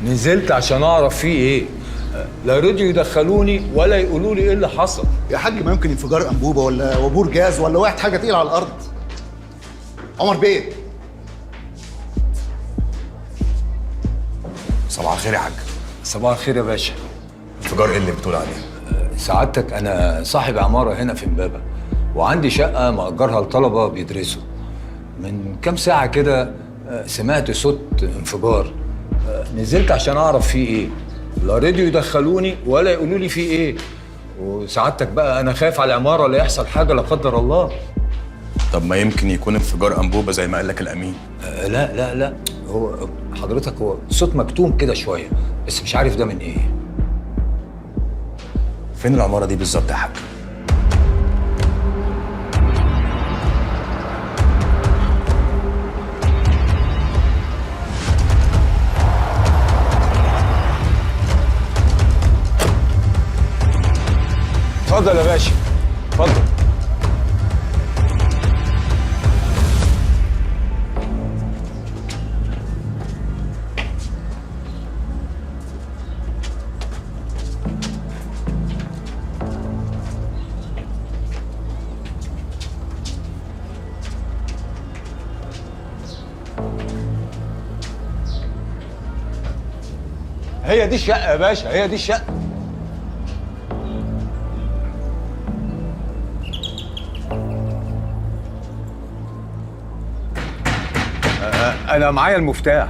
نزلت عشان اعرف فيه ايه، لا رضيوا يدخلوني ولا يقولوا لي ايه اللي حصل. يا حاج ما يمكن انفجار انبوبة ولا وبور جاز ولا واحد حاجة تقيلة على الارض. عمر بيه. صباح الخير يا حاج. صباح الخير يا باشا. انفجار ايه اللي بتقول عليه؟ سعادتك انا صاحب عمارة هنا في امبابه، وعندي شقه مأجرها لطلبه بيدرسوا. من كام ساعة كده سمعت صوت انفجار، نزلت عشان اعرف فيه ايه، لا رضيوا يدخلوني ولا يقولوا لي فيه ايه. وسعادتك بقى انا خايف على العمارة لا يحصل حاجة لا قدر الله. طب ما يمكن يكون انفجار انبوبة زي ما قال لك الامين. لا لا لا، هو حضرتك هو صوت مكتوم كده شوية، بس مش عارف ده من ايه. فين العمارة دي بالظبط يا حاج؟ اتفضل يا باشا، اتفضل. هي دي الشقة يا باشا، هي دي الشقة. أنا معايا المفتاح.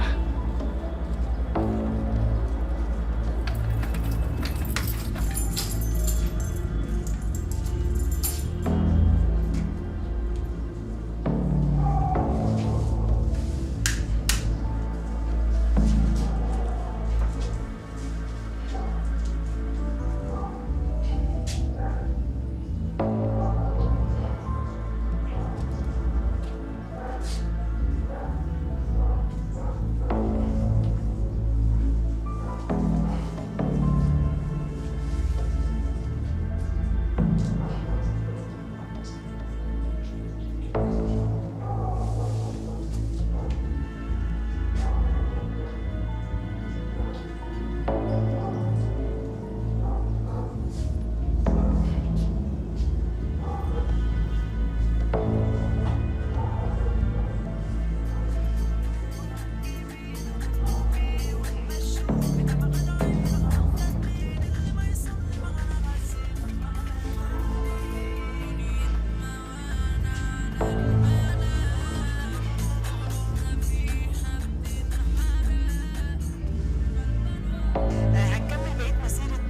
هنكمل بقية مسيرة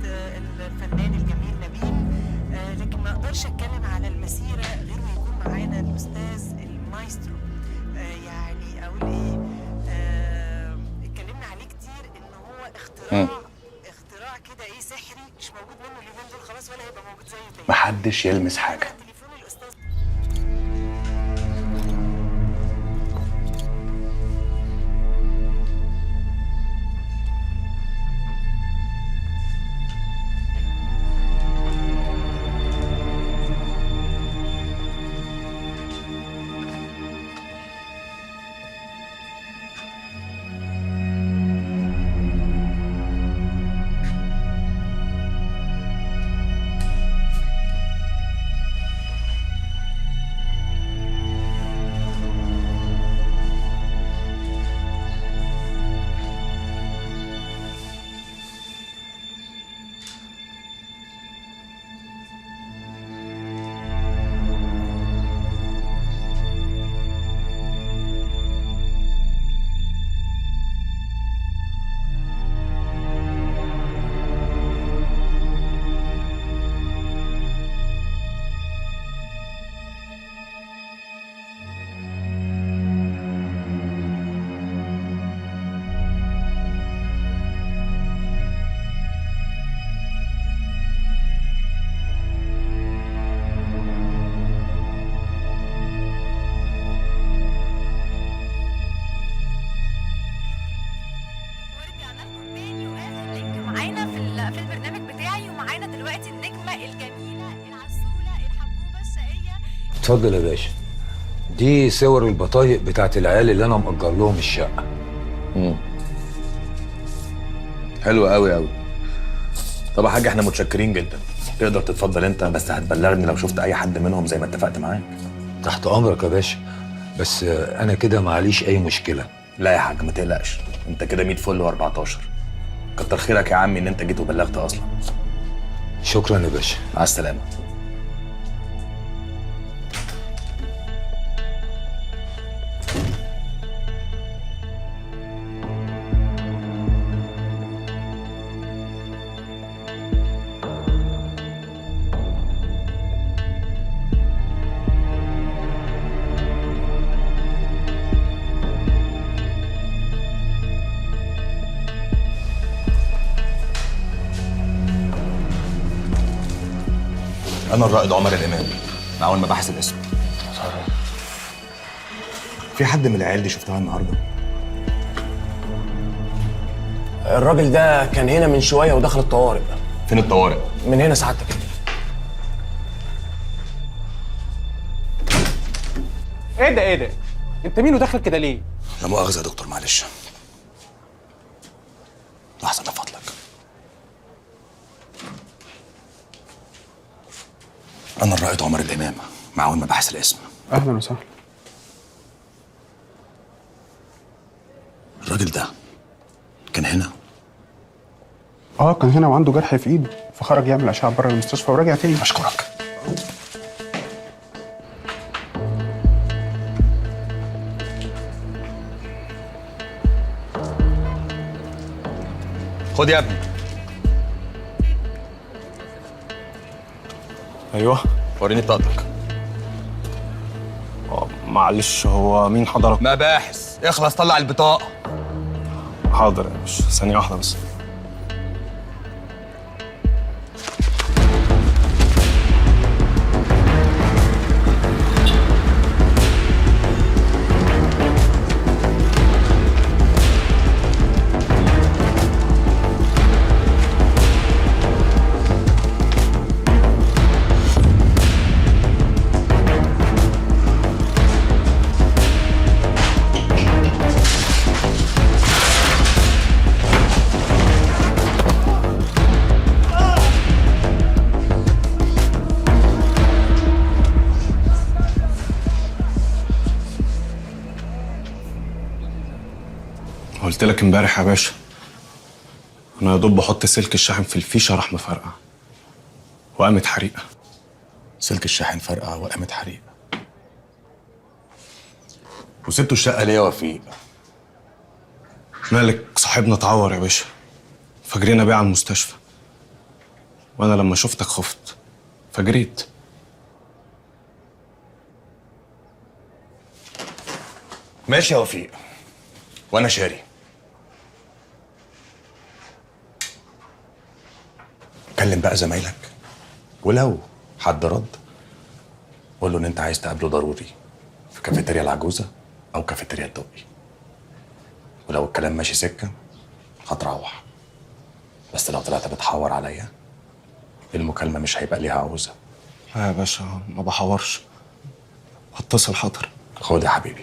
الفنان الجميل نبيل، لكن ما اقدرش اتكلم على المسيرة غير ما يكون معانا الاستاذ المايسترو. يعني اقول ايه، اتكلمنا عليه كتير ان هو اختراع كده ايه سحري مش موجود منه اليومين دول خلاص ولا هيبقى موجود زيه تاني. محدش يلمس حاجة. تليفون الاستاذ ورجعنا لكم تاني واخر link معانا في البرنامج بتاعي، ومعانا دلوقتي النجمة الجميلة العسوله الحبوبه الشقيه. اتفضل يا باشا، دي صور البطايق بتاعت العيال اللي انا مأجر لهم الشقة. حلو قوي قوي. طب يا حاج احنا متشكرين جدا. تقدر تتفضل انت، بس هتبلغني لو شفت اي حد منهم زي ما اتفقت معاك. تحت امرك يا باشا، بس انا كده معليش اي مشكلة. لا يا حاج ما تقلقش، انت كده 100 فل و14. كتر خيرك يا عمي ان انت جيت وبلغت اصلا. شكرا يا باشا، مع السلامة. أنا الرائد عمر الإمام، معاون مباحث الاسم. في حد من العيال دي شفتها النهارده؟ الراجل ده كان هنا من شوية ودخل الطوارئ. فين الطوارئ؟ من هنا سعادتك. ايه ده ايه ده؟ انت مين وداخل كده ليه؟ لا مؤاخذة يا دكتور، معلش. لحظة من فضلك. أنا الرائد عمر الإمام، معاون مباحث الاسم. اهلا وسهلا. الراجل ده كان هنا؟ اه كان هنا وعنده جرح في ايده، فخرج يعمل اشعه بره المستشفى ورجع تاني. أشكرك. خد يا ابني. ايوه وريني بطاقتك. معلش، هو مين حضرتك؟ مباحث، اخلص طلع البطاقة. حاضر يا باشا، ثانية واحدة بس. قلت لك امبارح يا باشا، انا يا دوب بحط سلك الشاحن في الفيشه راح مفرقع وقامت حريقة. سلك الشاحن فرقع وقامت حريقة. وسبتوا الشقة ليه يا وفيق؟ مالك صاحبنا اتعور يا باشا، فجرينا بيه على المستشفى، وانا لما شفتك خفت فجريت. ماشي يا وفيق، وانا شاري. كلم بقى زمايلك، ولو حد رد قول له ان انت عايز تقابله ضروري في كافيتيريا العجوزة او كافيتيريا الدقي. ولو الكلام ماشي سكة هتروح، بس لو طلعت بتحور عليا المكالمة مش هيبقى ليها عوزه. لا يا باشا ما بحورش، هتصل. حاضر. خد يا حبيبي.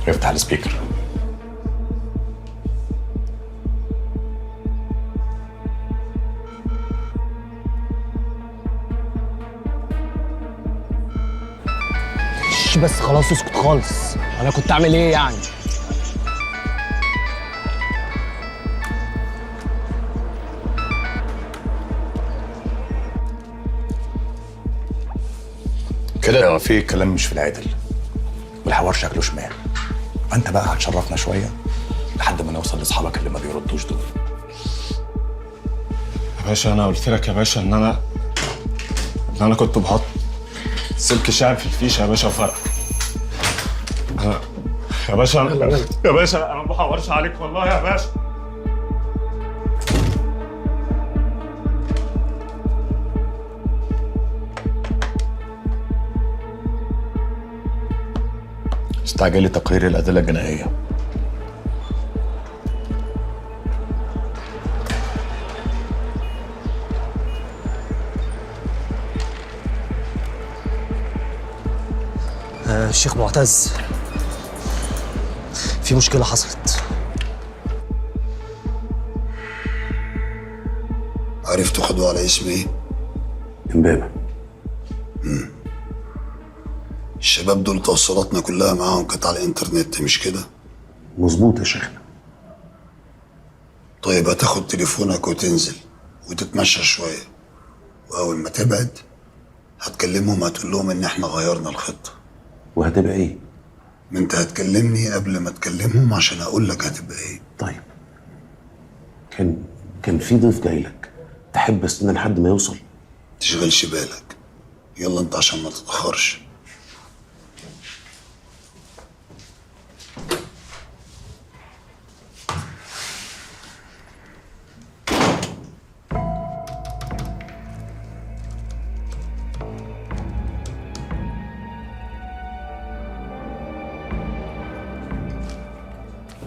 افتح ال speaker. بس خلاص اسكت خالص، انا كنت اعمل ايه يعني؟ كده يا وفيق كلام مش في العدل، والحوار شكله شمال. فانت بقى هتشرفنا شوية لحد ما نوصل لاصحابك اللي ما بيردوش دول. يا باشا انا قلت لك يا باشا ان انا كنت بحط سلك شاحن في الفيشه يا باشا وفرق. انا يا باشا يا باشا انا ما بحورش عليك والله يا باشا. استعجلي تقرير الادلة الجنائية. الشيخ معتز، في مشكلة حصلت. عرفتوا خدوه على اسم ايه؟ امبابه. الشباب دول تواصلاتنا كلها معاهم كانت على الانترنت، مش كده؟ مظبوط يا شيخنا. طيب هتاخد تليفونك وتنزل وتتمشى شوية، وأول ما تبعد هتكلمهم، هتقول لهم إن إحنا غيرنا الخطة. وهتبقى إيه؟ ما أنت هتكلمني قبل ما تكلمهم عشان أقول لك هتبقى إيه. طيب كان في ضيف جاي لك، تحب استنى لحد ما يوصل؟ تشغلش بالك، يلا أنت عشان ما تتأخرش.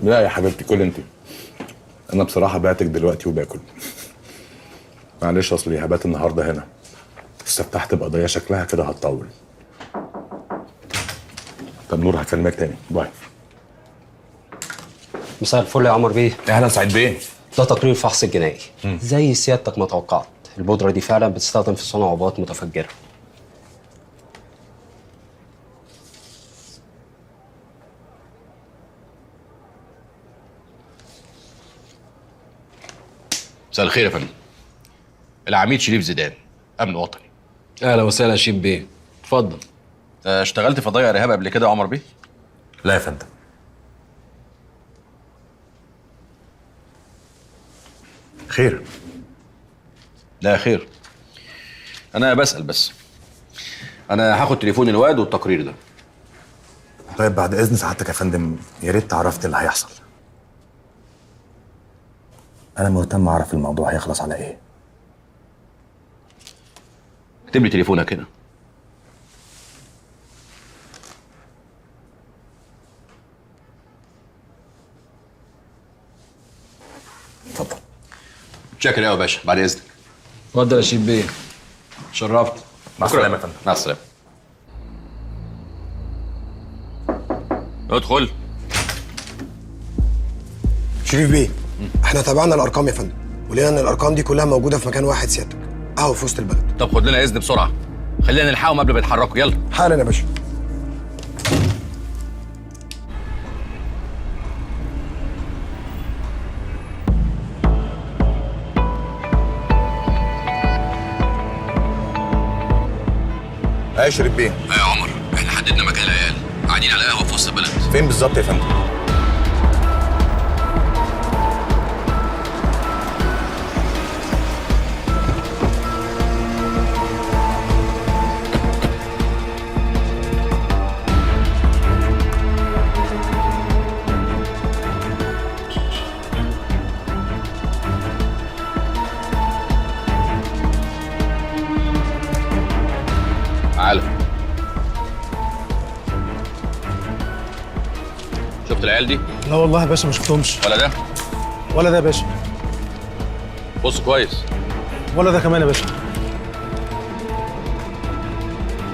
لا يا حبيبتي كل انت، انا بصراحة بعتك دلوقتي وباكل. معلش اصلي هبات النهارده هنا، استفتحت بقضيه شكلها كده هتطول. طب نور هكلمك تاني، باي. مساء الفل يا عمر بيه. اهلا سعيد بيه. ده تقرير الفحص الجنائي. زي سيادتك ما توقعت، البودره دي فعلا بتستخدم في صنع عبوات متفجره. مساء الخير يا فندم. العميد شريف زيدان، امن وطني. اهلا وسهلا شيف بيه، اتفضل. اشتغلت في قضايا ارهاب قبل كده يا عمر بيه؟ لا يا فندم. خير؟ لا خير، انا بسأل بس. انا هاخد تليفون الواد والتقرير ده. طيب بعد اذن سعادتك يا فندم، يا ريت عرفت اللي هيحصل. انا مهتم اعرف الموضوع هيخلص على ايه. اكتب لي تليفونك هنا. اتفضل. شاكر يا باشا، بعد اذنك. اتفضل يا شيف بيه، شرفت. مع السلامة يا فندم. مع السلامة. ادخل. شريف بيه، احنا تابعنا الارقام يا فندم، ولقينا ان الارقام دي كلها موجودة في مكان واحد سيادتك، قهوة في وسط البلد. طب خد لنا اذن بسرعة، خلينا نلحقهم قبل ما يتحركوا. يلا حالا يا باشا. يا شريف بيه. يا عمر، احنا حددنا مكان العيال، قاعدين على قهوة في وسط البلد. فين بالظبط يا فندم؟ تعالى. شفت العيال دي؟ لا والله يا باشا ما شفتهمش. ولا ده؟ ولا ده يا باشا. بص كويس. ولا ده كمان يا باشا.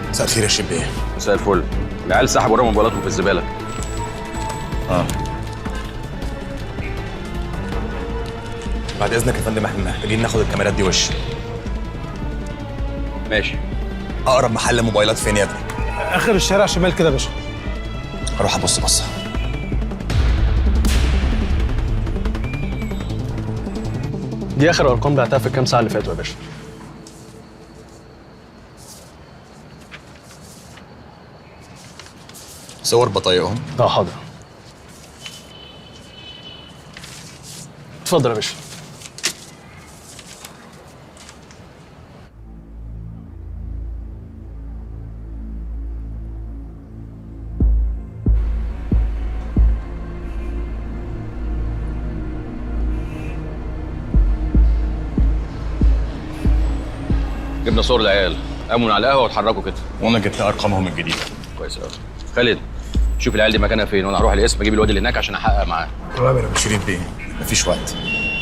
مساء الخير يا شريف بيه. مساء الفل. العيال سحبوا رموا موبايلاتهم في الزبالة. بعد اذنك يا فندم، احنا محتاجين ناخد الكاميرات دي وش. ماشي. اقرب محل موبايلات فين يا ابني؟ اخر الشارع شمال كده يا باشا. هروح ابص بصة. دي اخر ارقام بعتها في الكام ساعة اللي فاتوا يا باشا. صور بطايقهم؟ اه حاضر. اتفضل يا باشا. جبنا صور العيال، قاموا من على القهوة واتحركوا كده. وانا جبت ارقامهم الجديدة. كويس قوي. خالد، شوف العيال دي مكانها فين، وانا هروح القسم اجيب الواد اللي هناك عشان احقق معاه. تمام يا شريف بيه، مفيش وقت.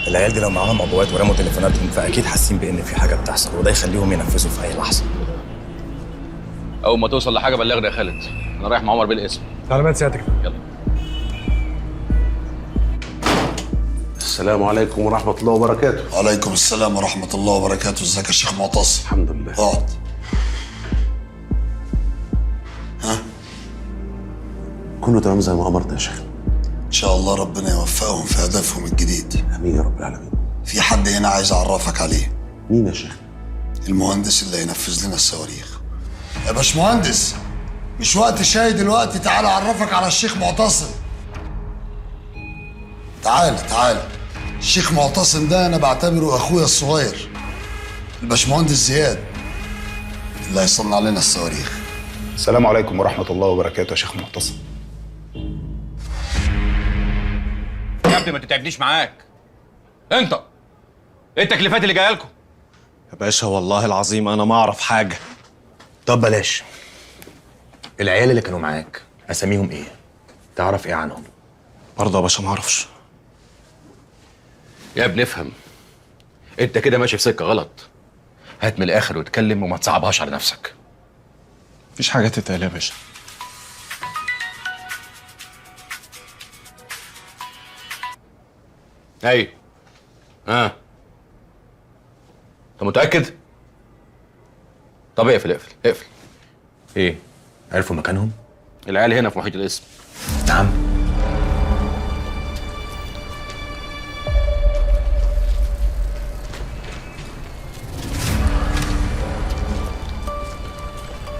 العيال دي لو معاهم عبوات ورموا تليفوناتهم فاكيد حاسين بان في حاجة بتحصل، وده يخليهم ينفذوا في اي لحظة. اول ما توصل لحاجة بلغني يا خالد، انا رايح مع عمر بيه القسم. تعليمات سيادتك. يلا. السلام عليكم ورحمة الله وبركاته. وعليكم السلام ورحمة الله وبركاته. ازيك يا شيخ معتصم؟ الحمد لله. اقعد. ها؟ كله تمام زي ما أمرت يا شيخ. إن شاء الله ربنا يوفقهم في هدفهم الجديد. آمين يا رب العالمين. في حد هنا عايز أعرفك عليه. مين يا شيخ؟ المهندس اللي هينفذ لنا الصواريخ. يا باشمهندس، مش وقت شاي دلوقتي، تعال أعرفك على الشيخ معتصم. تعال تعال. الشيخ معتصم ده أنا بعتبره أخويا الصغير. الباشمهندس زياد اللي هيصنع لنا الصواريخ. السلام عليكم ورحمة الله وبركاته يا شيخ معتصم. يا ابني ما تتعبنيش معاك. انت ايه التكليفات اللي جاية لكم؟ يا باشا والله العظيم انا ما اعرف حاجة. طب بلاش. العيال اللي كانوا معاك اساميهم ايه؟ تعرف ايه عنهم؟ برضه يا باشا ما اعرفش. يا ابني افهم، انت كده ماشي في سكة غلط. هات من الاخر واتكلم وما تصعبهاش على نفسك. مفيش حاجة تتقال يا باشا. ايوه. ها، انت متاكد؟ طب اقفل اقفل اقفل. ايه؟ عرفوا مكانهم؟ العيال هنا في محيط القسم. نعم.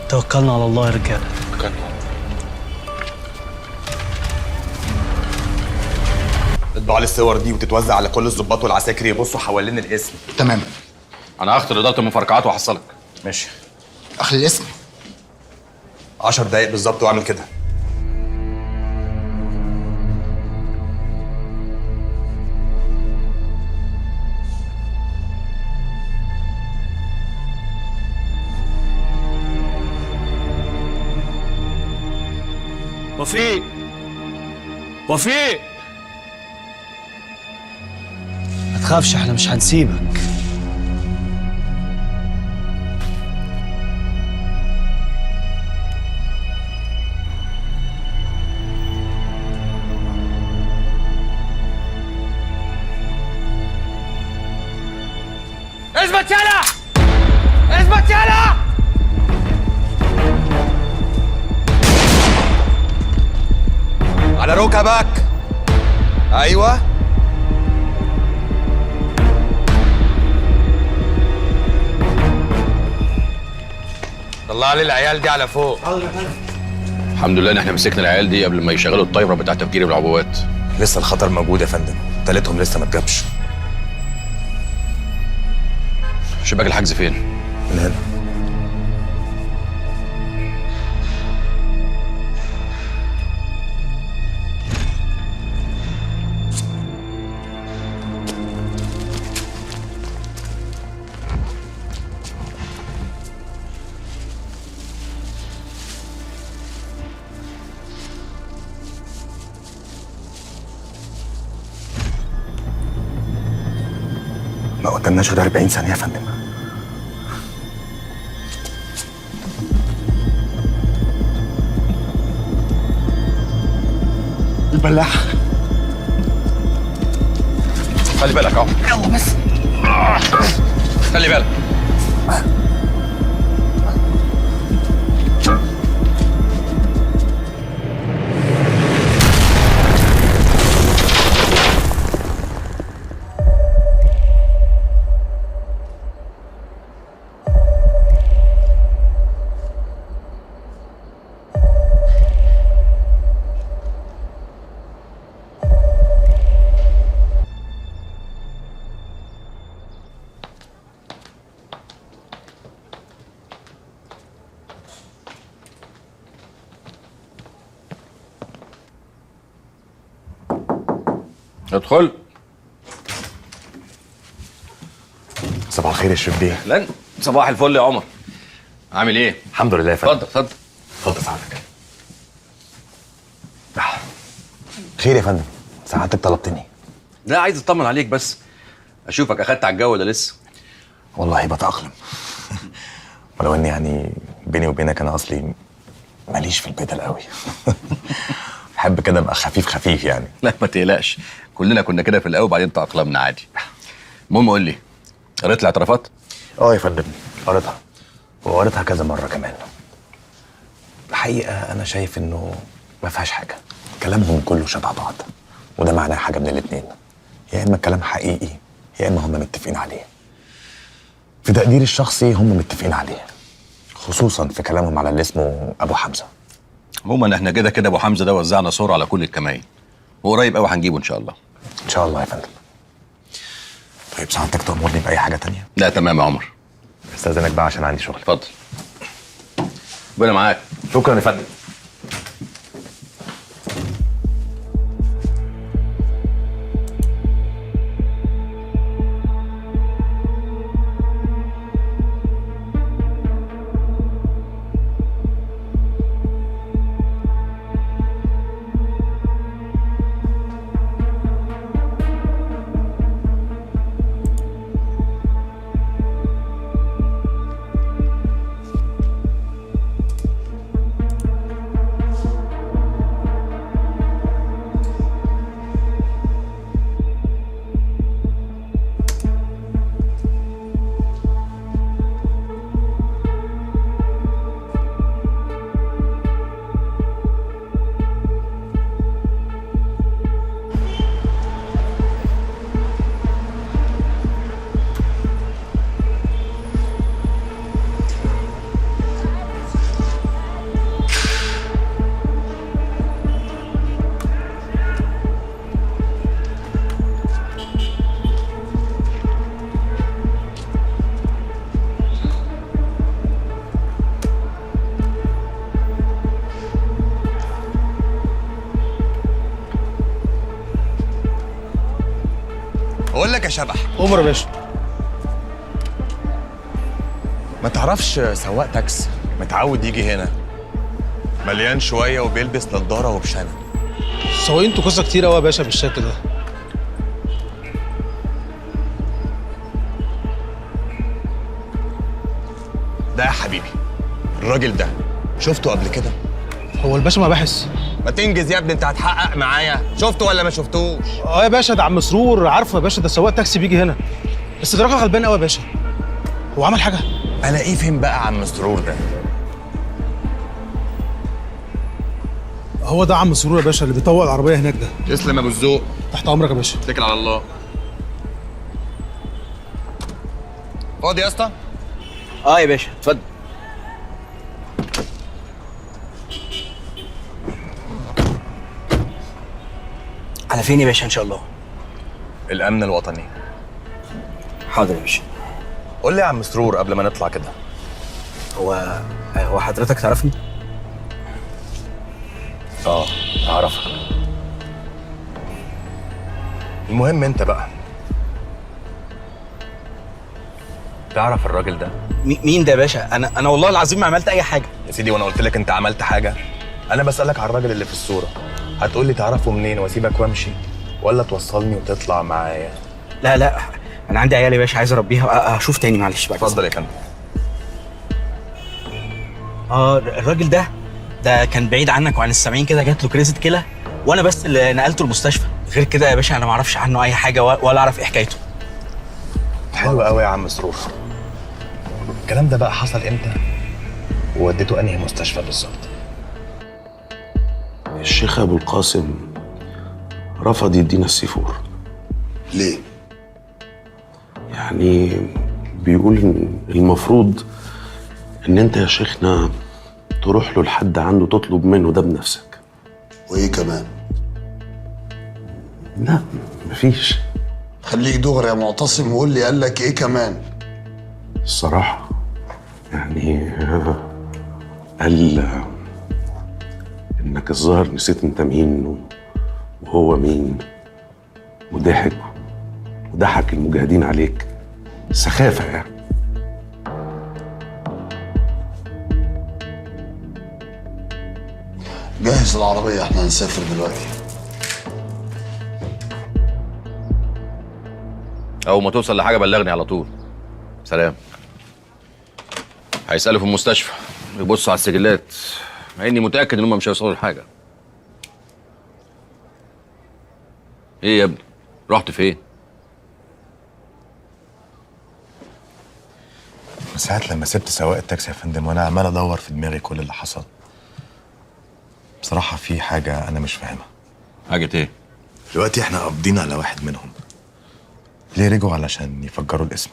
توكلنا على الله يا رجاله. توكلنا. اطبع لي الصور دي وتتوزع على كل الضباط والعساكر يبصوا حوالين القسم. تمام. انا هاخد ادارة المفرقعات واحصلك. ماشي. اخر الاسم 10 دقايق بالظبط واعمل كده. وفيق وفيق، ما تخافش احنا مش هنسيبك. اثبت يلا، اثبت يلا. على ركبك. ايوه. طلع لي العيال دي على فوق. الحمد لله ان احنا مسكنا العيال دي قبل ما يشغلوا الطايره بتاع تفجير العبوات. لسه الخطر موجود يا فندم، تالتهم لسه ما اتجابش. شباك الحجز فين؟ من هنا. ما قدامناش غير 40 ثانية يا فندم. البلاحة. خلي بالك اهو. يلا بس خلي بالك. ادخل. صباح الخير يا شريف بيه. اهلا، صباح الفل يا عمر. عامل ايه؟ الحمد لله يا فندم. اتفضل اتفضل. اتفضل سعادتك. خير يا فندم، سعادتك طلبتني. لا، عايز اطمن عليك بس، اشوفك اخدت على الجو ولا لسه. والله بتأقلم. ولو اني يعني بيني وبينك انا اصلي ماليش في البدل قوي. بحب كده ابقى خفيف خفيف يعني. لا ما تقلقش، كلنا كنا كده في الاول وبعدين تأقلمنا عادي. المهم قول لي، قريت الاعترافات؟ اه يا فندم قريتها، وقريتها كذا مرة كمان. الحقيقة انا شايف انه ما فيهاش حاجة، كلامهم كله شبه بعض، وده معناه حاجة من الاثنين، يا اما الكلام حقيقي يا اما هم متفقين عليه. في تقديري الشخصي هم متفقين عليه، خصوصا في كلامهم على اللي اسمه ابو حمزة. عموما احنا كده كده ابو حمزة ده وزعنا صوره على كل الكمائن، وقريب قوي هنجيبه ان شاء الله. ان شاء الله يا فندم. طيب سعادتك تأمرني بأي حاجة تانية؟ لا تمام يا عمر. استاذنك بقى عشان عندي شغل. اتفضل. ربنا معاك. شكرا يا فندم. اقول لك يا شبح. عمر يا باشا. ما تعرفش سواق تاكسي متعود يجي هنا، مليان شوية وبيلبس نظاره وبشنب؟ سواقين قصة كتير قوي يا باشا بالشكل ده. ده يا حبيبي الراجل ده شفته قبل كده؟ هو الباشا مباحث؟ ما تنجز يا ابني، انت هتحقق معايا، شفته ولا ما شفتوش؟ اه يا باشا ده عم سرور، عارفه يا باشا، ده سواق تاكسي بيجي هنا، بس ده راجل غلبان قوي يا باشا. هو عمل حاجة؟ الاقيه فين بقى عم سرور ده؟ هو ده عم سرور يا باشا اللي بيطوق العربية هناك ده. تسلم يا ابو الذوق. تحت امرك يا باشا. اتكل على الله. فاضي يا اسطى؟ اه يا باشا اتفضل. على فين يا باشا ان شاء الله؟ الامن الوطني. حاضر يا باشا. قول لي يا عم سرور قبل ما نطلع كده، هو حضرتك تعرفني؟ اه اعرفك. المهم انت بقى تعرف الراجل ده؟ مين ده يا باشا؟ انا والله العظيم ما عملت اي حاجة. يا سيدي وانا قلت لك انت عملت حاجة؟ انا بسالك على الراجل اللي في الصورة، هتقول لي تعرفه منين واسيبك وامشي، ولا توصلني وتطلع معايا؟ لا لا انا عندي عيال يا باشا عايز اربيها، اشوف تاني معلش بقى. اتفضل يا فندم. الراجل ده كان بعيد عنك وعن السامعين كده، جات له كريزه كلى وانا بس اللي نقلته المستشفى. غير كده يا باشا انا ما اعرفش عنه اي حاجة ولا اعرف ايه حكايته. حلو قوي يا عم سرور. الكلام ده بقى حصل امتى؟ ووديته انهي مستشفى بالظبط؟ الشيخ ابو القاسم رفض يدينا السيفور. ليه؟ يعني بيقول إن المفروض ان انت يا شيخنا تروح له لحد عنده تطلب منه ده بنفسك. وايه كمان؟ لا مفيش. خليك دغري يا معتصم وقول لي قال لك ايه كمان؟ الصراحة يعني قال انك الظاهر نسيت انت مين وهو مين، وضحك وضحك المجاهدين عليك. سخافة يعني. جهز العربية احنا هنسافر دلوقتي. أول ما توصل لحاجة بلغني على طول. سلام. هيسألوا في المستشفى، يبصوا على السجلات، مع اني متاكد ان هم مش هيوصلوا لحاجة. ايه يا ابني؟ رحت فين؟ من ساعة لما سبت سواق التاكسي يا فندم وانا عمال ادور في دماغي كل اللي حصل. بصراحة في حاجة أنا مش فاهمها. حاجة إيه؟ دلوقتي إحنا قابضين على واحد منهم. ليه رجعوا علشان يفجروا الاسم؟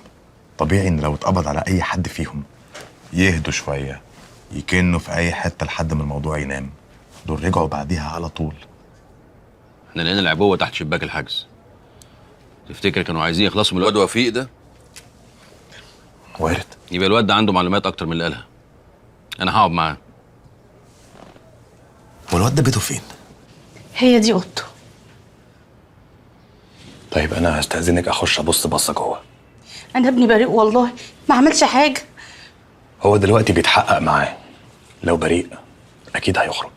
طبيعي إن لو اتقبض على أي حد فيهم يهدوا شوية، يكنوا في أي حتة لحد ما الموضوع ينام. دول رجعوا بعديها على طول. إحنا لقينا العبوة تحت شباك الحجز. تفتكر كانوا عايزين يخلصوا من الواد وفيق ده؟ وارد. يبقى الواد ده عنده معلومات أكتر من اللي قالها. أنا هقعد معاه. والواد ده بيته فين؟ هي دي اوضته. طيب انا هستأذنك اخش ابص بصة جوه. انا ابني بريء والله، ما عملش حاجة. هو دلوقتي بيتحقق معاه، لو بريء اكيد هيخرج.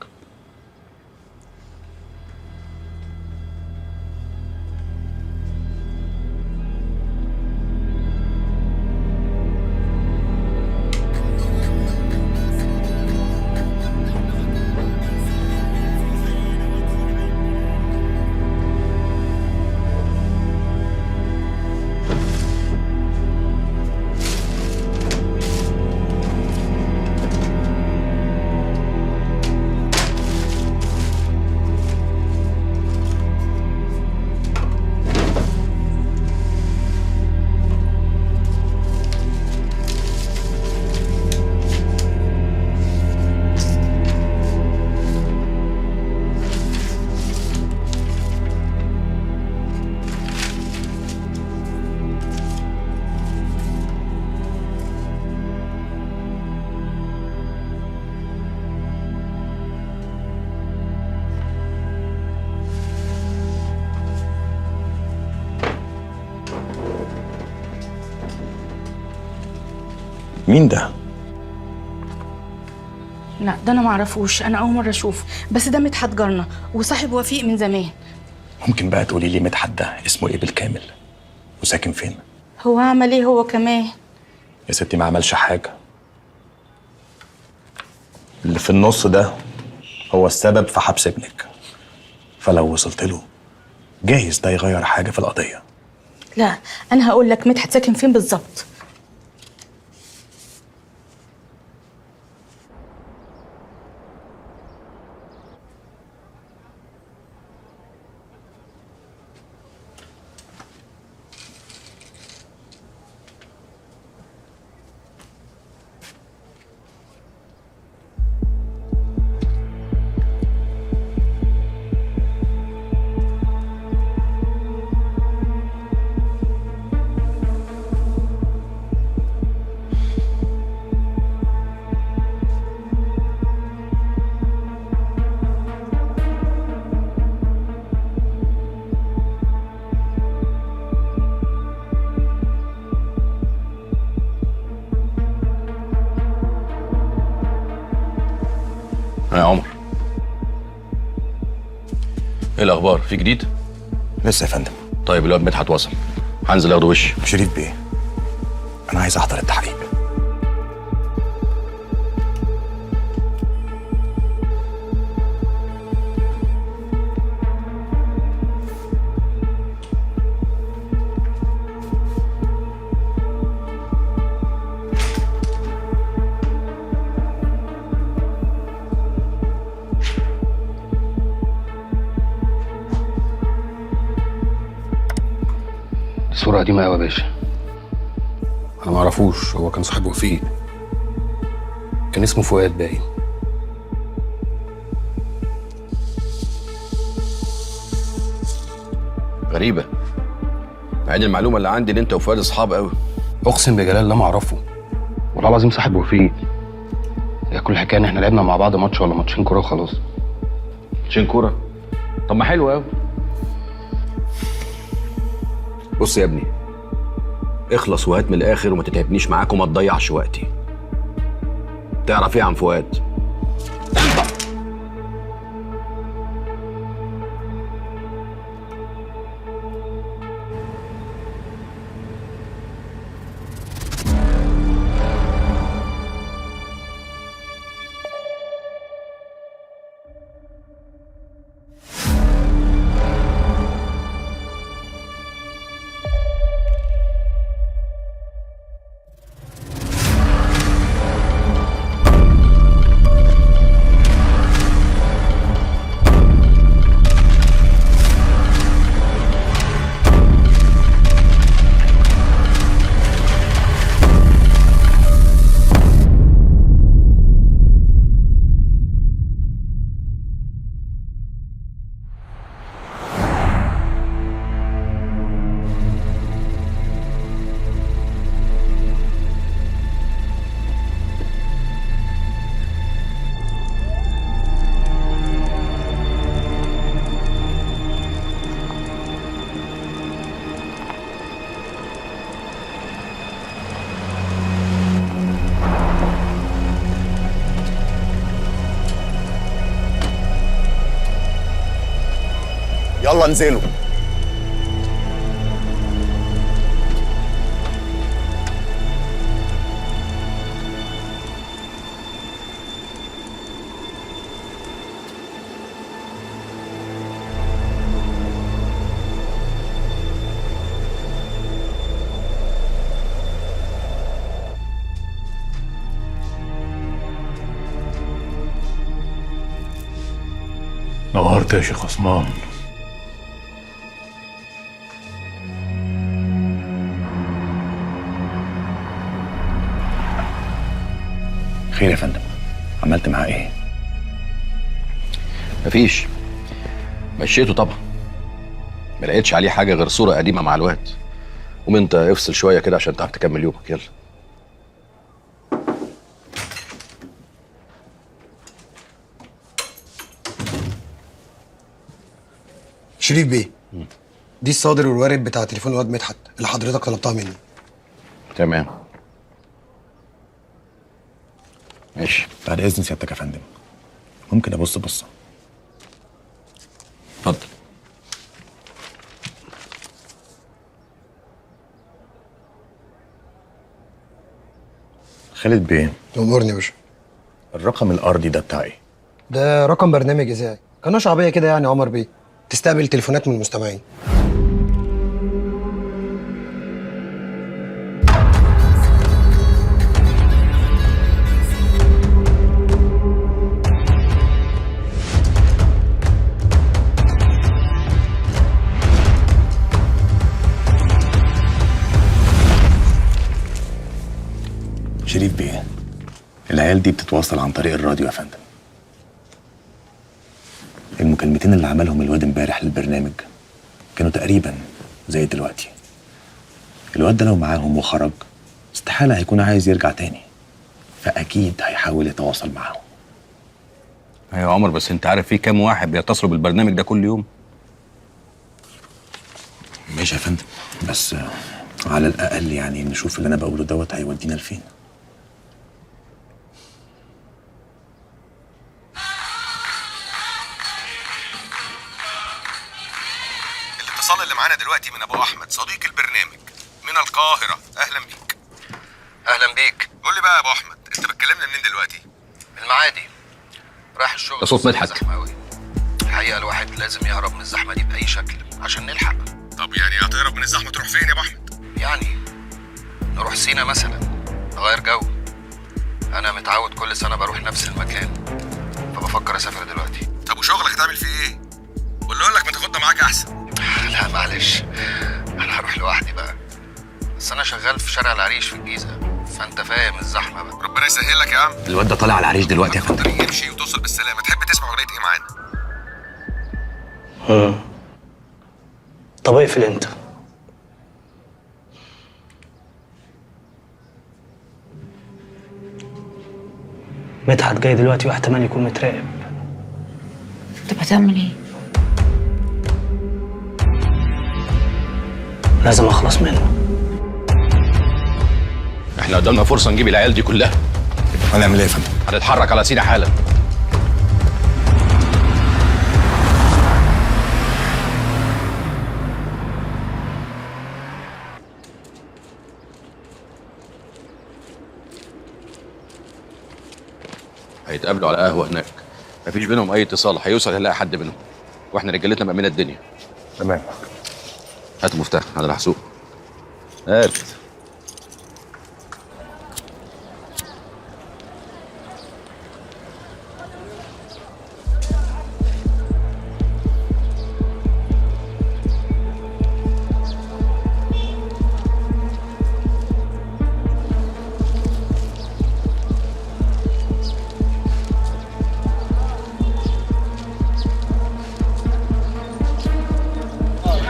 مين ده؟ لا ده انا معرفوش، انا اول مرة اشوفه، بس ده مدحت جارنا وصاحب وفيق من زمان. ممكن بقى تقولي لي مدحت ده اسمه ايه بالكامل؟ وساكن فين؟ هو عمل ايه هو كمان؟ يا ستي ما عملش حاجة. اللي في النص ده هو السبب في حبس ابنك، فلو وصلت له جايز ده يغير حاجة في القضية. لا انا هقول لك مدحت ساكن فين بالظبط. يا عمر، ايه الاخبار؟ في جديد؟ لسه يا فندم. طيب الواد مدحت وصل، هنزل اخده وش. شريف بيه، انا عايز احضر التحقيق. صورة قديمة أوي يا باشا. أنا معرفوش، هو كان صاحب وفيق، كان اسمه فؤاد باين. غريبة، مع إن المعلومة اللي عندي إن أنت وفؤاد أصحاب أوي. أقسم بجلال لا معرفة، والله العظيم صاحب وفيق. هي كل الحكاية إن إحنا لعبنا مع بعض ماتش ولا ماتشين كورة وخلاص. ماتشين كورة؟ طب ما حلو أوي. بص يا ابني، اخلص وهات من الاخر وما تتعبنيش معاك وما تضيعش وقتي. تعرف ايه عن فؤاد؟ يلا انزلوا. نورت يا شيخ عثمان. خير يا فندم، عملت معاه ايه؟ مفيش، مشيته طبعا، ما لقيتش عليه حاجة غير صوره قديمة مع الواد. قوم انت افصل شوية كده عشان تعرف تكمل يومك. يلا. شريف بيه، دي الصادر والوارد بتاع تليفون الواد مدحت اللي حضرتك طلبتها مني. تمام ماشي. بعد اذن سيادتك يا فندم، ممكن ابص بصة؟ اتفضل. خالد بيه. امرني يا باشا. الرقم الارضي ده بتاع ايه؟ ده رقم برنامج اذاعي، قناة شعبية كده يعني يا عمر بيه، تستقبل تليفونات من المستمعين. شريف بيه، العيال دي بتتواصل عن طريق الراديو يا فندم. المكالمتين اللي عملهم الواد امبارح للبرنامج كانوا تقريبا زي دلوقتي. الواد ده لو معاهم وخرج استحالة هيكون عايز يرجع تاني، فأكيد هيحاول يتواصل معاهم. ايوه يا عمر، بس انت عارف في كام واحد بيتصلوا بالبرنامج ده كل يوم؟ ماشي يا فندم، بس على الأقل يعني نشوف اللي أنا بقوله دوت هيودينا لفين. الاتصال اللي معانا دلوقتي من ابو احمد صديق البرنامج من القاهرة. اهلا بيك. اهلا بيك. قول لي بقى يا ابو احمد، انت بتكلمنا منين دلوقتي؟ من المعادي، رايح الشغل. ده صوت مدحت. الحقيقة الواحد لازم يهرب من الزحمة دي باي شكل عشان نلحق. طب يعني هتهرب من الزحمة تروح فين يا ابو احمد؟ يعني نروح سينا مثلا، نغير جو. انا متعود كل سنة بروح نفس المكان، فبفكر اسافر دلوقتي. طب وشغلك هتعمل فيه ايه؟ ولا اقول لك ما تاخدنا معاك احسن؟ لا معلش، انا هروح لوحدي بقى. بس انا شغال في شارع العريش في الجيزة، فانت فاهم الزحمة بقى. ربنا يسهل لك يا عم. الواد ده طالع على العريش دلوقتي يا فندم. امشي وتوصل بالسلامة. تحب تسمع اغنية ايه معانا؟ طب اقفل انت. مدحت جاي دلوقتي واحتمال يكون متراقب. طب هتعمل ايه؟ لازم اخلص منه. احنا قدامنا فرصة نجيب العيال دي كلها. هنعمل ايه يا فندم؟ هنتحرك على سينا حالا. هيتقابلوا على قهوة هناك، مفيش بينهم اي اتصال، هيوصل هيلاقي حد منهم، واحنا رجالتنا مأمنة الدنيا. تمام. هات المفتاح، انا اللي هسوق. هات.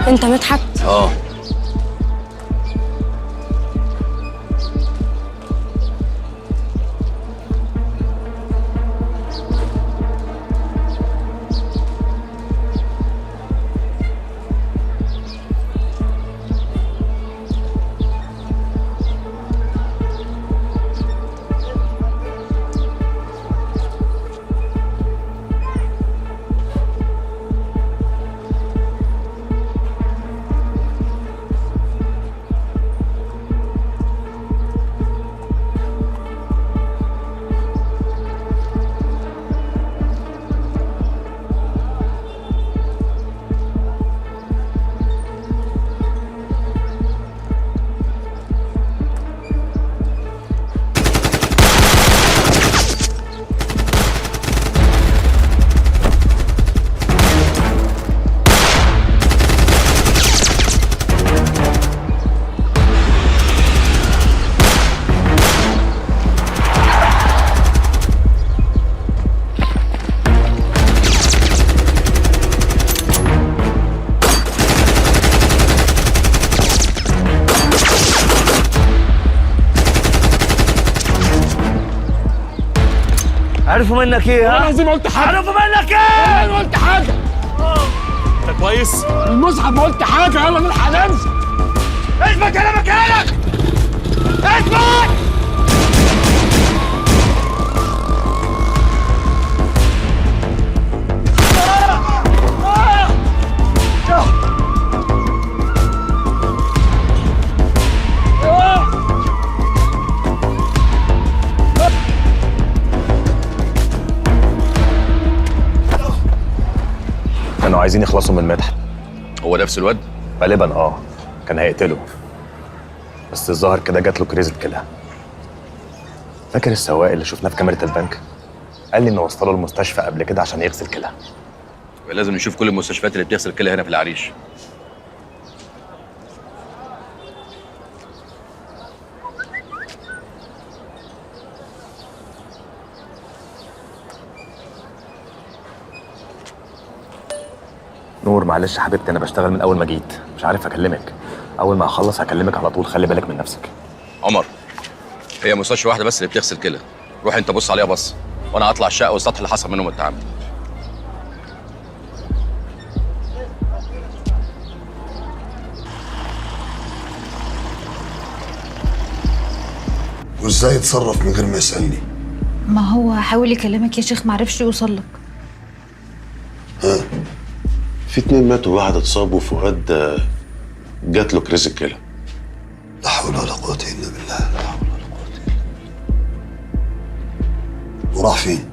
انت مدحت؟ اه. عرفوا منك ايه؟ ها؟ والله العظيم ما قلت حاجة. عرفوا منك ايه؟ والله ما قلت حاجة. انت كويس؟ المصحف ما قلت حاجة. يلا نلحق نمشي. اثبت انا مكانك، اثبت. كانوا عايزين يخلصوا من مدحت. هو نفس الواد؟ غالبا كان هيقتله، بس الظاهر كده جات له كريزة كلى. فاكر السواق اللي شفناه في كاميرا البنك؟ قال لي انه وصله المستشفى قبل كده عشان يغسل كلى. لازم نشوف كل المستشفيات اللي بتغسل كلى هنا في العريش. نور معلش يا حبيبتي، انا بشتغل من اول ما جيت، مش عارف اكلمك. اول ما اخلص هكلمك على طول، خلي بالك من نفسك. عمر، هي مستشفى واحدة بس اللي بتغسل كلى، روح انت بص عليها بص، وانا هطلع الشقة والسطح اللي حصل منهم التعامل. وازاي يتصرف من غير ما يسالني؟ ما هو حاول يكلمك يا شيخ، معرفش يوصل لك. ها؟ في 2 ماتوا وواحد اتصاب، وفؤاد جات له كريز الكلى. لا حول ولا قوة إلا بالله، لا حول ولا قوة إلا بالله. وراح فين؟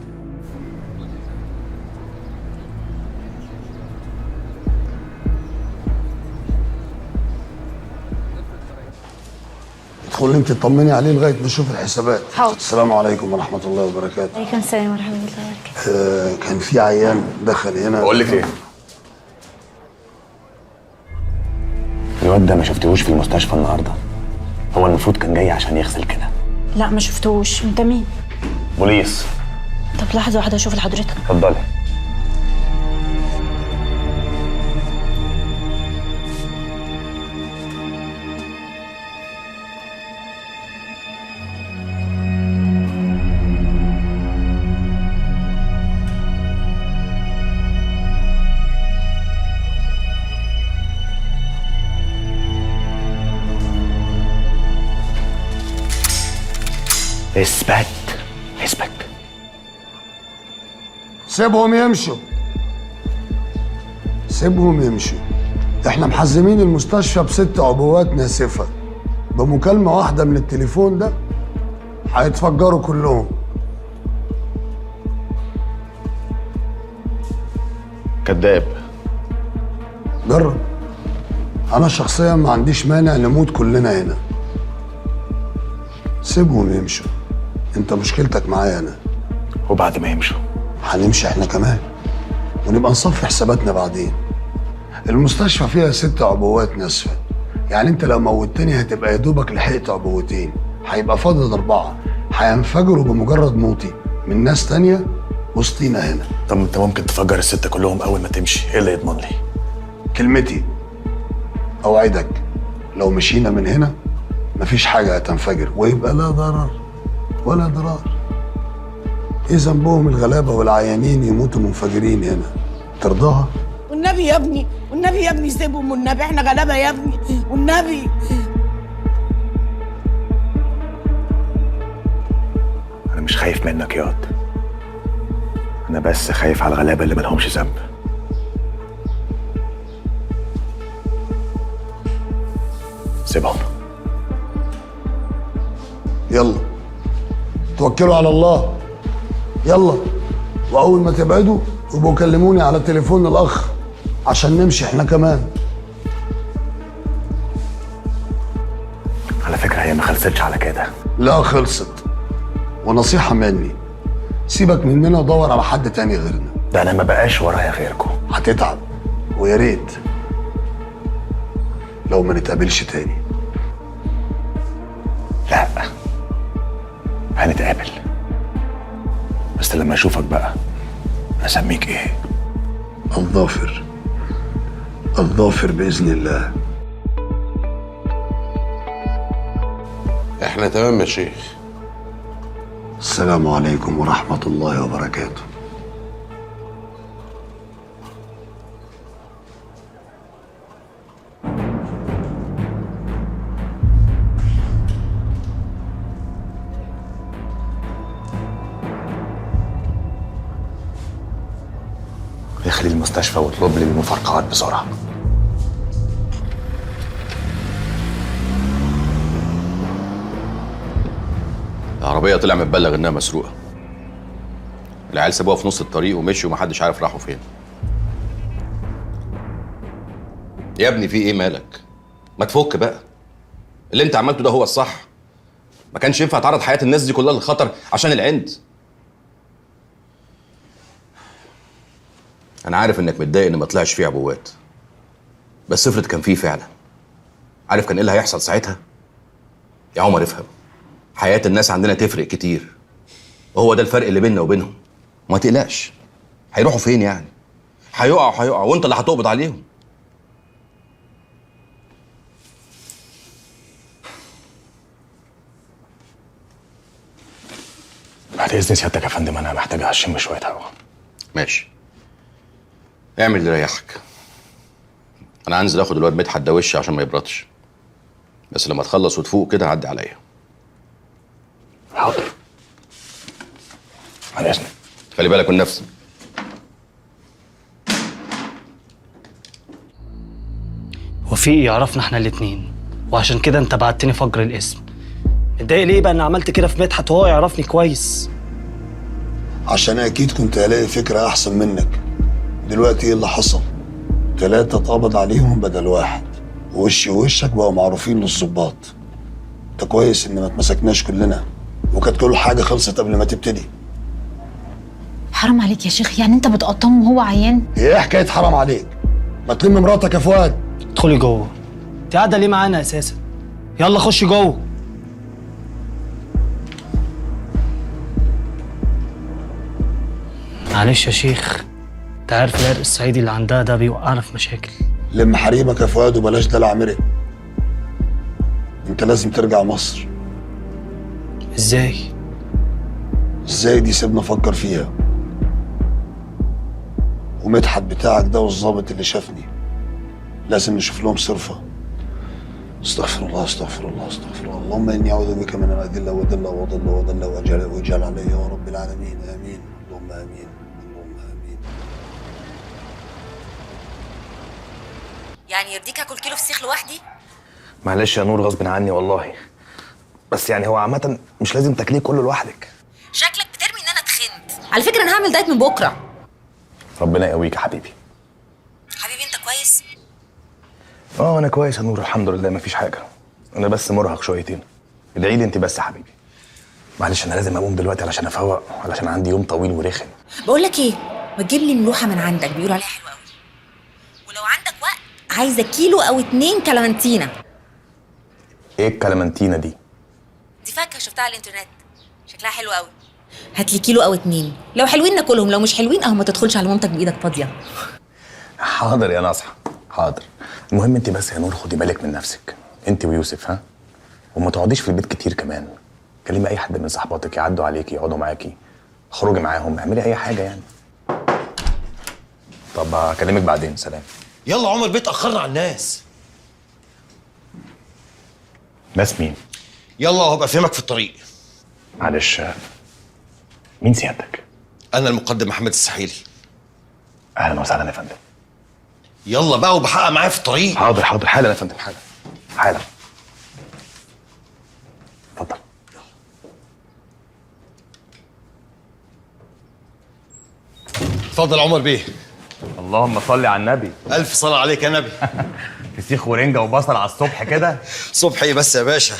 ادخلي انت اطمني عليه لغاية ما اشوف الحسابات. حاضر. السلام عليكم ورحمة الله وبركاته. عليكم السلام ورحمة الله وبركاته. كان في عيان دخل هنا. بقول لك ايه؟ الواد ده ما شفتهوش في المستشفى النهارده؟ هو المفروض كان جاي عشان يغسل كده. لا ما شفتهوش. انت مين؟ بوليس. طب لحظة واحدة اشوف لحضرتك. اتفضلي. اثبت اثبت. سيبهم يمشوا، سيبهم يمشوا. احنا محزمين المستشفى ب6 عبوات ناسفة، بمكالمة واحدة من التليفون ده هيتفجروا كلهم. كذاب. جرب. انا شخصيا ما عنديش مانع نموت كلنا هنا. سيبهم يمشوا. انت مشكلتك معايا انا. وبعد ما يمشوا هنمشي احنا كمان، ونبقى نصفي حساباتنا بعدين. المستشفى فيها 6 عبوات ناسفة، يعني انت لو موتني هتبقى يا دوبك لحقت عبوتين، هيبقى فاضل 4 هينفجروا بمجرد موتي من ناس تانية وسطينا هنا. طب انت ممكن تفجر ال6 كلهم اول ما تمشي، ايه اللي يضمن لي؟ كلمتي، اوعدك لو مشينا من هنا مفيش حاجة هتنفجر، ويبقى لا ضرر ولا ضرار. ايه ذنبهم الغلابة والعيانين يموتوا منفجرين هنا؟ ترضاها؟ والنبي يا ابني، والنبي يا ابني سيبهم، والنبي احنا غلابة يا ابني، والنبي. انا مش خايف منك ياض، انا بس خايف على الغلابة اللي مالهمش ذنب. سيبهم. يلا توكلوا على الله، يلا. واول ما تبعدوا يبقوا كلموني على تليفون الاخ عشان نمشي احنا كمان. على فكرة هي ما خلصتش على كده. لا خلصت. ونصيحة مني، سيبك مننا ودور على حد تاني غيرنا. ده انا ما بقاش ورايا غيركم. هتتعب، ويا ريت لو ما نتقابلش تاني. لا هنتقابل، بس لما اشوفك بقى اسميك ايه؟ الظافر. الظافر باذن الله. احنا تمام يا شيخ. السلام عليكم ورحمة الله وبركاته. دخل المستشفى واطلب لي المفرقعات بسرعة. العربية طلع متبلغ إنها مسروقة. العيال سابوها في نص الطريق ومشوا ومحدش عارف راحوا فين. يا ابني في إيه مالك؟ ما تفك بقى. اللي أنت عملته ده هو الصح. ما كانش ينفع تعرض حياة الناس دي كلها للخطر عشان العند. أنا عارف إنك متضايق إن ما طلعش فيه عبوات. بس افرض كان فيه فعلا. عارف كان إيه اللي هيحصل ساعتها؟ يا عمر افهم. حياة الناس عندنا تفرق كتير، وهو ده الفرق اللي بيننا وبينهم. ما تقلقش، هيروحوا فين يعني؟ هيقعوا وانت اللي هتقبض عليهم. بعد إذن سيادتك يا فندم أنا محتاج أشم شوية هوا. ماشي، اعمل اللي يريحك. أنا هنزل آخد الواد مدحت ده وش عشان ما يبردش، بس لما تخلص وتفوق كده عدي عليا. حاضر. على إذنك. خلي بالك من نفسك. وفيق يعرفنا احنا الاتنين، وعشان كده انت بعتني فجر الاسم. متضايق ليه بقى ان عملت كده في مدحت وهو يعرفني كويس؟ عشان اكيد كنت هلاقي فكرة احسن منك. دلوقتي ايه اللي حصل؟ 3 اتقبض عليهم بدل 1، ووشي ووشك بقوا معروفين للظباط. انت كويس ان ما اتمسكناش كلنا، وكانت كل حاجة خلصت قبل ما تبتدي. حرام عليك يا شيخ، يعني انت بتقطمه وهو عيان؟ ايه حكاية حرام عليك؟ ما تلم مراتك يا فؤاد. ادخلي جوه. انت قاعدة ليه معانا اساسا؟ يلا خشي جوه. معلش يا شيخ، انت عارف العرق الصعيدي اللي عندها ده بيوقعنا في مشاكل. لم حريمك يا فؤاد وبلاش دلع مرق. انت لازم ترجع مصر. ازاي؟ ازاي دي سيبنا افكر فيها. ومدحت بتاعك ده والظابط اللي شافني لازم نشوف لهم صرفه. استغفر الله استغفر الله استغفر الله. اللهم اني اعوذ بك من ان اذل واذل واضل واضل واجهل واجهل علي يا رب العالمين. امين. اللهم امين اللهم امين. يعني يرضيك اكل كيلو فسيخ لوحدي؟ معلش يا نور غصب عني والله، بس يعني هو عامة مش لازم تاكليه كله لوحدك. شكلك بترمي ان انا تخنت. على فكرة انا هعمل دايت من بكرة. ربنا يقويك يا حبيبي. حبيبي انت كويس؟ اه انا كويس يا نور الحمد لله، مفيش حاجة. انا بس مرهق شويتين. ادعي لي انت بس يا حبيبي. معلش انا لازم اقوم دلوقتي علشان افوق، علشان عندي يوم طويل ورخم. بقول لك ايه، ما تجيب لي ملوحة من عندك، بيقولوا عليها حلوة قوي. ولو عندك وقت عايزة كيلو او 2 كلامنتينا. ايه الكلامنتينا دي؟ دي فاكهة شفتها على الانترنت، شكلها حلو قوي. هات لي كيلو او 2، لو حلوين ناكلهم، لو مش حلوين اهو ما تدخلش على مامتك بايدك فاضية. حاضر يا ناصحة حاضر. المهم انت بس يا نور خدي بالك من نفسك انت ويوسف، ها؟ وما تقعديش في البيت كتير كمان. كلمي اي حد من صحباتك يعدوا عليكي، يقعدوا معاكي، اخرجي معاهم، اعملي اي حاجة يعني. طب هكلمك بعدين، سلام. يلا عمر بيه اتاخرنا على الناس. ناس مين؟ يلا وهبقى افهمك في الطريق. معلش مين سيادتك؟ انا المقدم محمد السحيلي. اهلا وسهلا يا فندم. يلا بقى وبحقق معايا في الطريق. حاضر حاضر حالا يا فندم، حالا حالا. اتفضل. اتفضل عمر بيه. اللهم صل على النبي. الف صلاة عليك يا نبي. فسيخ ورنجة وبصل على الصبح كده؟ صبح ايه بس يا باشا؟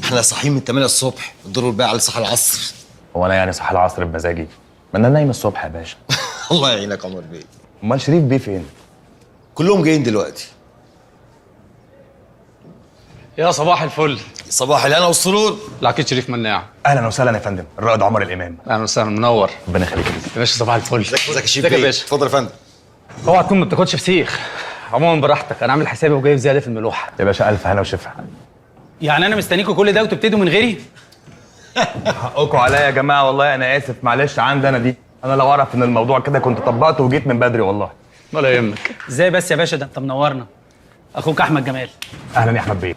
احنا صاحيين من 8 الصبح، الدور الباقي على صحى العصر. هو انا يعني صاحي العصر بمزاجي؟ ما انا نايم الصبح يا باشا. الله يعينك عمر بيه. امال شريف بيه فين؟ كلهم جايين دلوقتي. يا صباح الفل. صباح الهنا والسرور. العقيد شريف مناع. اهلا وسهلا يا فندم، الرائد عمر الامام. اهلا وسهلا، منور. ربنا يخليك يا باشا. صباح الفل. ازيك يا شريف بيه؟ اتفضل يا فندم. اوعى تكون ما بتاكلش فسيخ. عموما براحتك، انا عامل حسابي وجايب زيادة في الملوحه. يا باشا الف هنا وشفا. يعني انا مستنيكوا كل ده وتبتدوا من غيري؟ حقكم عليا يا جماعة، والله انا اسف، معلش عندي انا دي، انا لو اعرف ان الموضوع كده كنت طبقته وجيت من بدري والله. ولا يهمك. ازاي بس يا باشا، ده انت منورنا. اخوك احمد جمال. اهلا يا احمد بيه.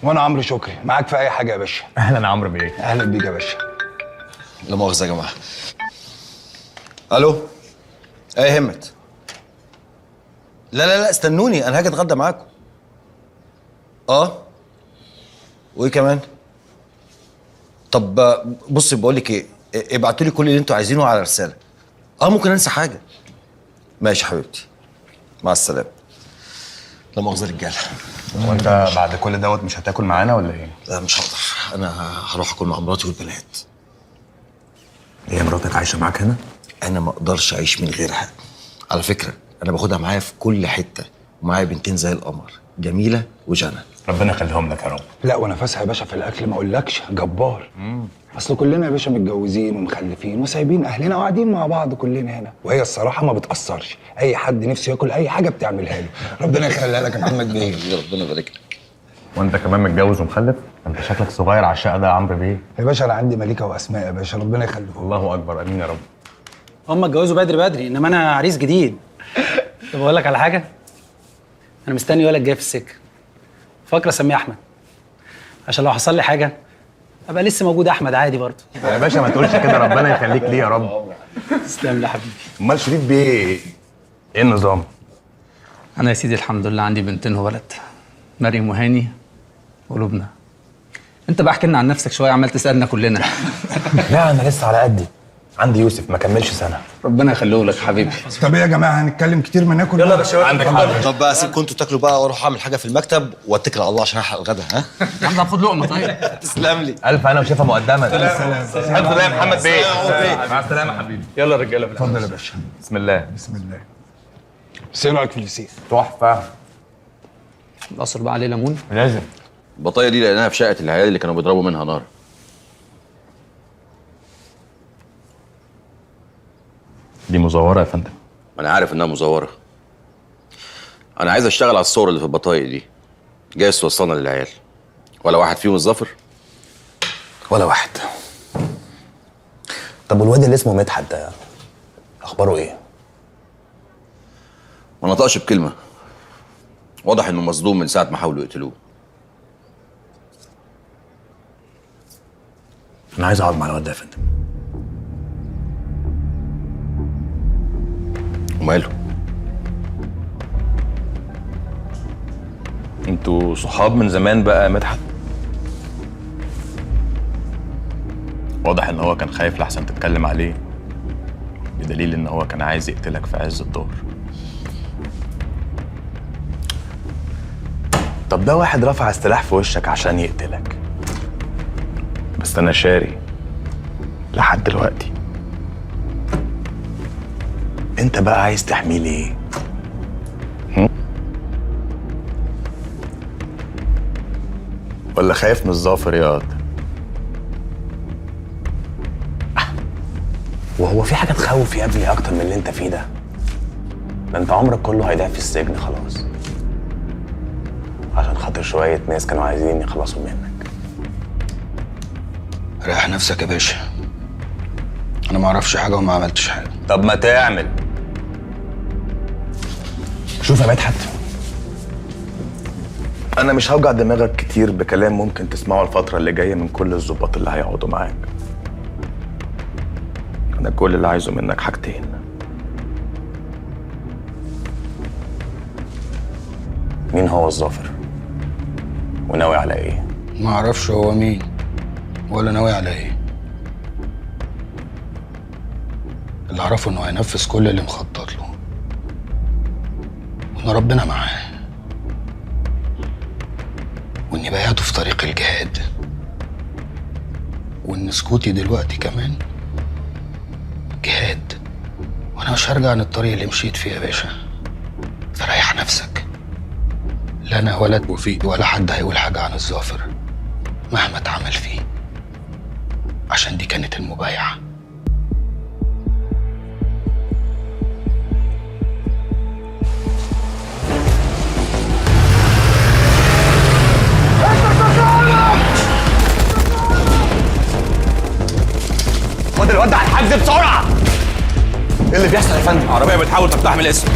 وانا عمرو شكري، معاك في اي حاجة يا باشا. اهلا يا عمرو بيه. اهلا بيك يا باشا. لا مؤاخذة يا جماعة. الو، ايه همت؟ لا لا لا استنوني، انا هاجي اتغدى معاكم. اه وايه كمان؟ طب بصي بقول لك ايه، ابعتوا لي كل اللي انتوا عايزينه على رسالة. ممكن انسى حاجة. ماشي حبيبتي، مع السلامة. لا مؤاخذة رجاله. وانت بعد كل دوت مش هتاكل معانا ولا ايه؟ لا مش هقدر، انا هروح اكل مع مراتي والبنات. هي مراتك عايشه معاك هنا؟ انا ما اقدرش اعيش من غيرها. على فكرة انا باخدها معايا في كل حتة، ومعايا بنتين زي القمر، جميلة وجنى. ربنا يخليهم لك يا رب. لا ونفسها يا باشا في الاكل ما اقولكش جبار. اصل كلنا يا باشا متجوزين ومخلفين وسايبين اهلنا وقاعدين مع بعض كلنا هنا، وهي الصراحة ما بتاثرش، اي حد نفسه ياكل اي حاجة بتعملها له. ربنا يخليها لك يا محمد بيه. ربنا يبارك لك. وانت كمان متجوز ومخلف؟ انت شكلك صغير على الشقة ده يا عمرو بيه. يا باشا انا عندي مليكة واسماء يا باشا، ربنا يخليهم. الله اكبر، امين يا رب. هم اتجوزوا بدري بدري، انما انا عريس جديد. طب اقول لك على حاجة، انا مستني ولد جاي في السكة، فاكر اسميه احمد، عشان لو حصل لي حاجة ابقى لسه موجود احمد عادي برضه. يا باشا ما تقولش كده، ربنا يخليك ليه يا رب. تسلم لي يا حبيبي. امال شريف بيه ايه النظام؟ انا يا سيدي الحمد لله عندي بنتين وولد، مريم وهاني ولبنى. انت بقى احكي لنا عن نفسك شوية، عمال تسالنا كلنا. لا انا لسه على قدي، عندي يوسف ما كملش سنة. ربنا يخليه لك حبيبي. طب ايه يا جماعة، هنتكلم كتير ما ناكل؟ يلا يا باشا. عندك حق. طب بقى سيبكم انتوا تاكلوا بقى واروح اعمل حاجة في المكتب واتكل على الله عشان الحق الغدا. ها يا عم طب خد لقمة. طيب تسلم لي. الف انا وشفا مقدما. الحمد لله يا محمد بيه. مع السلامة حبيبي. يلا يا رجاله. اتفضل يا باشا. بسم الله. بسم الله. بس ايه رايك في الفسيخ؟ تحفة. القصر بقى عليه ليمون لازم. البطايه دي لقيناها في شقه العيال اللي كانوا بيضربوا منها نار. دي مزوره يا فندم. ما انا عارف انها مزوره. انا عايز اشتغل على الصور اللي في البطايق دي، جايز توصلنا للعيال. ولا واحد فيهم الظفر؟ ولا واحد. طب والواد اللي اسمه مدحت ده اخباره ايه؟ ما نطقش بكلمه، واضح انه مصدوم من ساعة ما حاولوا يقتلوه. انا عايز اقعد مع الواد ده يا فندم. وماله؟ انتوا صحاب من زمان بقى يا مدحت؟ واضح ان هو كان خايف لحسن تتكلم عليه، بدليل ان هو كان عايز يقتلك في عز الظهر. طب ده واحد رفع السلاح في وشك عشان يقتلك، بس انا شاري لحد دلوقتي. انت بقى عايز تحميه ليه؟ ولا خايف من الظافر ياض؟ وهو في حاجة تخوف يا ابني أكتر من اللي أنت فيه ده؟ ده أنت عمرك كله هيضيع في السجن خلاص، عشان خاطر شوية ناس كانوا عايزين يخلصوا منك. ريح نفسك يا باشا، أنا ما أعرفش حاجة وما عملتش حاجة. طب ما تعمل. شوف يا مدحت، أنا مش هوجع دماغك كتير بكلام ممكن تسمعه الفترة اللي جاية من كل الظباط اللي هيقعدوا معاك. أنا كل اللي عايزه منك حاجتين. مين هو الظافر؟ وناوي على إيه؟ ما أعرفش هو مين ولا ناوي على إيه. اللي أعرفه إنه هينفذ كل اللي مخطط له، وإن ربنا معاه، وإني بايعته في طريق الجهاد، وإن سكوتي دلوقتي كمان جهاد، وأنا مش هرجع عن الطريق اللي مشيت فيه يا باشا. فريح نفسك، لا أنا ولا وفيق ولا حد هيقول حاجة عن الظافر مهما اتعمل فيه، عشان دي كانت المبايعة. خد الواد ده على الحجز بسرعة. ايه اللي بيحصل يا فندم؟ عربية بتحاول تقتحم الاسم.